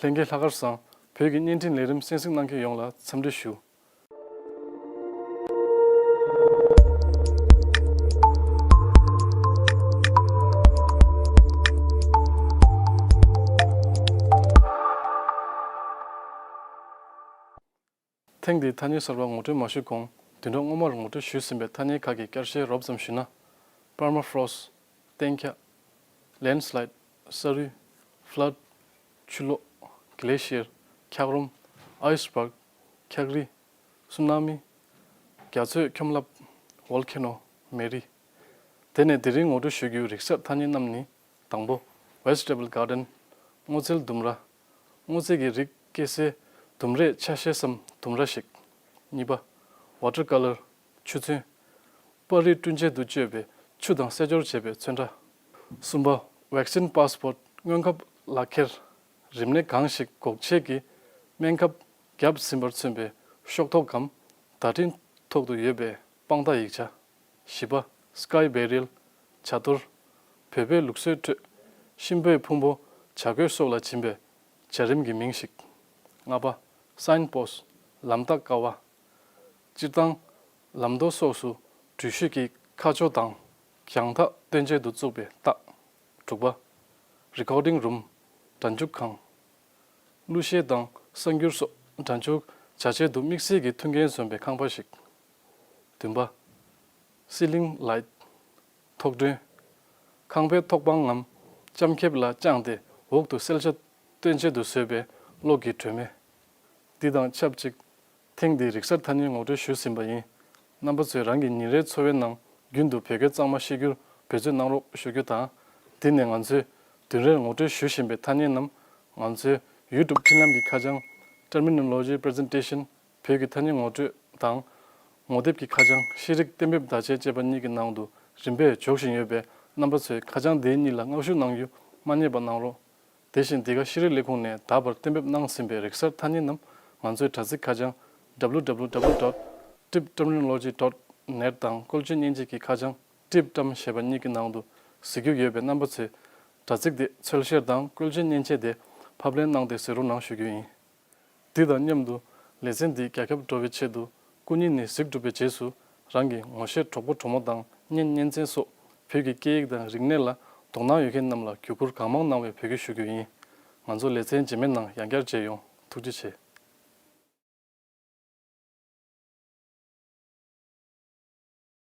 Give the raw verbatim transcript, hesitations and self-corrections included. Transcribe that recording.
ལྷན་རྒྱས་ལྷག་དཀར་བཟང་། བོད་ཀྱི་བརྙན་འཕྲིན་ལས་རིམ་གསན་གཟིགས་གནང་མཁན་ཡོངས་ལ་འཚམས་འདྲི་ཞུ། ཐེངས་འདིའི་ཐ་སྙད་གསར་པ་ངོ་སྤྲོད་མ་ཞུས་གོང་། བདུན་ཕྲག་སྔོན་མར་ངོ་སྤྲོད་ཞུས་ཟིན་པའི་ཐ་སྙད་ཁག་གི་བསྐྱར་བཤད་རོབ་ཙམ་ཞུས་ན། པར་མ་ཕོ་རོ་སི་ཊི། གཏན་འཁྱགས། ལེན་སི་ལའེ་ཌི། ས་རུད། ཕི་ལ་ཌི། ཆུ་ལོག། གི་ལེ་ཤི་ཡར། འཁྱགས་རོམ། ཨའི་སི་བྷར་གྷི། འཁྱགས་རི། སུ་ན་མི། རྒྱ་མཚོའི་ཁྱོམ་རླབས། ཝོལ་ཁེ་ནོ། མེ་རི། དེ་ནས་དེ་རིང་ངོ་སྤྲོད་ཞུ་རྒྱུའི་རིག་གསར་ཐ་སྙད་རྣམས་ནི། དང་པོ། ཝེ་ཇི་ཊེ་བལ་གྷར་ཌེན། སྔོ་ཚལ་ལྡུམ་ར། སྔོ་ཚལ་གྱི་རིགས་སྐྱེ་སའི་ལྡུམ་རའི་ཆ་ཤས་སམ་ལྡུམ་ར་ཞིག་གཉིས་པ། ཝ་ཊར་ཀ་ལར། ཆུ་ཚོན། པར་རིས་བསྐྲུན་ཆེད་དུ་སྤྱོད་པའི་ཆུ་དང་བསྲེས་སྦྱོར་བྱས་པའི་ཚོན་ཁྲ། གསུམ་པ། ཝེག་སིན་པཱ་སི་པོར་ཊི། སྔོན་ཁབ་ལག་ཁྱེར། རིམས་ནད་གང་ཞིག་འགོག་ཆེད་ཀྱི་སྨན་ཁབ་བརྒྱབ་ཟིན་པར་མཚོན་པའི་ཤོག་ཐོག་གམ་བརྡ་འཕྲིན་ཐོག་ཏུ་ཡོད་པའི་དཔང་རྟགས་ཡིག་ཆ། བཞི་པ། སི་ཀའི་བེ་རིལ། བྱ་གཏོར། བོད་པའི་ལུགས་སྲོལ་ཁྲོད་གཤིན་པོའི་ཕུང་པོ་བྱ་རྒོད་སོགས་ལ་བྱིན་པའི་བྱ་རིམ་གྱི་མིང་ཞིག་ལྔ་པ། སའིན་པོ་སི་ཊི། ལམ་རྟགས་ཀ་བ། སྤྱིར་བཏང་། ལམ་མདོ་སོགས་སུ་འགྲུལ་བཞུད་ཀྱི་ཁ་ཕྱོགས་དང་རྒྱང་ཐག་སྟོན་ཆེད་དུ་བཙུགས་པའི་རྟགས། དྲུག་པ། རི་ཀོར་ཌིང་རུམ། སྒྲ་འཇུག་ཁང་། གླུ་གཞས་དང་གསར་འགྱུར་སོགས་སྒྲ་འཇུག་བྱ་ཆེད་དུ་དམིགས་བསལ་གྱི་མཐུན་རྐྱེན་འཛོམས་པའི་ཁང་པ་ཞིག་བདུན་པ། སི་ལིང་ལའེ་ཊི། ཐོག་སྒྲོན། ཁང་པའི་ཐོག་པང་ངམ་ལྕམ་ཁེབས་ལ་དཔྱངས་ཏེ་འོག་ཏུ་གསལ་ཆ་སྟོན་ཆེད་དུ་བཟོས་པའི་གློག་གི་སྒྲོན་མེ། འདི་དང་ཆབས་ཅིག་ཐེངས་འདིའི་རིག་གསར་ཐ་སྙད་ངོ་སྤྲོད་ཞུས་ཟིན་པ་ཡིན། རྣམ་པ་ཚོས་རང་གི་ཉིན་རེའི་འཚོ་བའི་ནང་རྒྱུན་དུ་བོད་སྐད་གཙང་མ་བཤད་རྒྱུར་འབད་བརྩོན་གནང་རོགས་ཞུ་རྒྱུ་དང་། འདི་ནས་ང་ཚོས་བདུན་རེར་ངོ་སྤྲོད་ཞུ་བཞིན་པའི་ཐ་སྙད་རྣམས་ང་ཚོའི་ཡུ་ཊུབ་འཕྲིན་ལམ་གྱི་ཁ་བྱང་Terminology Presentation བོད་ཀྱི་ཐ་སྙད་ངོ་སྤྲོད་དང་། ངོ་དེབ་ཀྱི་ཁ་བྱང་ཤེས་རིག་གཏན་འབེབས་བརྡ་ཆད་ཅེས་པ་གཉིས་ཀྱི་ནང་དུ་རིམ་པས་འཇོག་བཞིན་ཡོད་པས། རྣམ་པ་ཚོས་ཁ་བྱང་དེ་གཉིས་ལ་སྔ་ཞུ་གནང་རྒྱུ་མ་བསྙེལ་བ་གནང་རོགས། དེ་བཞིན་འདི་ག་ཤེས་རིག་ལས་ཁུངས་ནས་ད་བར་གཏན་འབེབས་གནང་ཟིན་པའི་རིག་གསར་ཐ་སྙད་རྣམས་ང་ཚོའི་དྲ་ཚིགས་ཁ་བྱང་W W W dot tibterminology dot net དང་བཀོལ་སྤྱོད་མཉེན་ཆས་ཀྱི་ཁ་བྱང་TibTerm ཞེས་པ་གཉིས་ཀྱི་ནང་དུ་གཟིགས་རྒྱུ་ཡོད་པས། རྣམ་པ་ཚོས་དྲ་ཚིགས་དེ་འཚོལ་བཤེར་དང་བཀོལ་སྤྱོད་མཉེན་ཆས་དེ་ཕབ་ལེན་གནང་སྟེ་གཟིགས་རོགས་གནང་ཞུ་རྒྱུ་ཡིན། འདི་དང་མཉམ་དུ་ལེ་ཚན་འདི་རྒྱ་ཁྱབ་འགྲོ་བའི་ཆེད་དུ་སྐུ་ཉིད་ནས་གཟིགས་གྲུབ་པའི་རྗེས་སུ་རང་གི་ངོ་ཤེས་གྲོགས་པོ་གྲོགས་མོ་དང་བརྙན་བརྙན་འཕྲིན་སོགས་བོད་ཀྱི་སྐད་ཡིག་དང་རིག་གནས་ལ་དོ་སྣང་ཡོད་མཁན་རྣམས་ལ་བརྒྱུད་བསྐུར་གང་མང་གནང་བའི་འབོད་སྐུལ་ཞུ་རྒྱུ་ཡིན། ང་ཚོ་ལེ་ཚན་རྗེས་མའི་ནང་ཡང་བསྐྱར་མཇལ་ཡོང་། ཐུགས་རྗེ་ཆེ།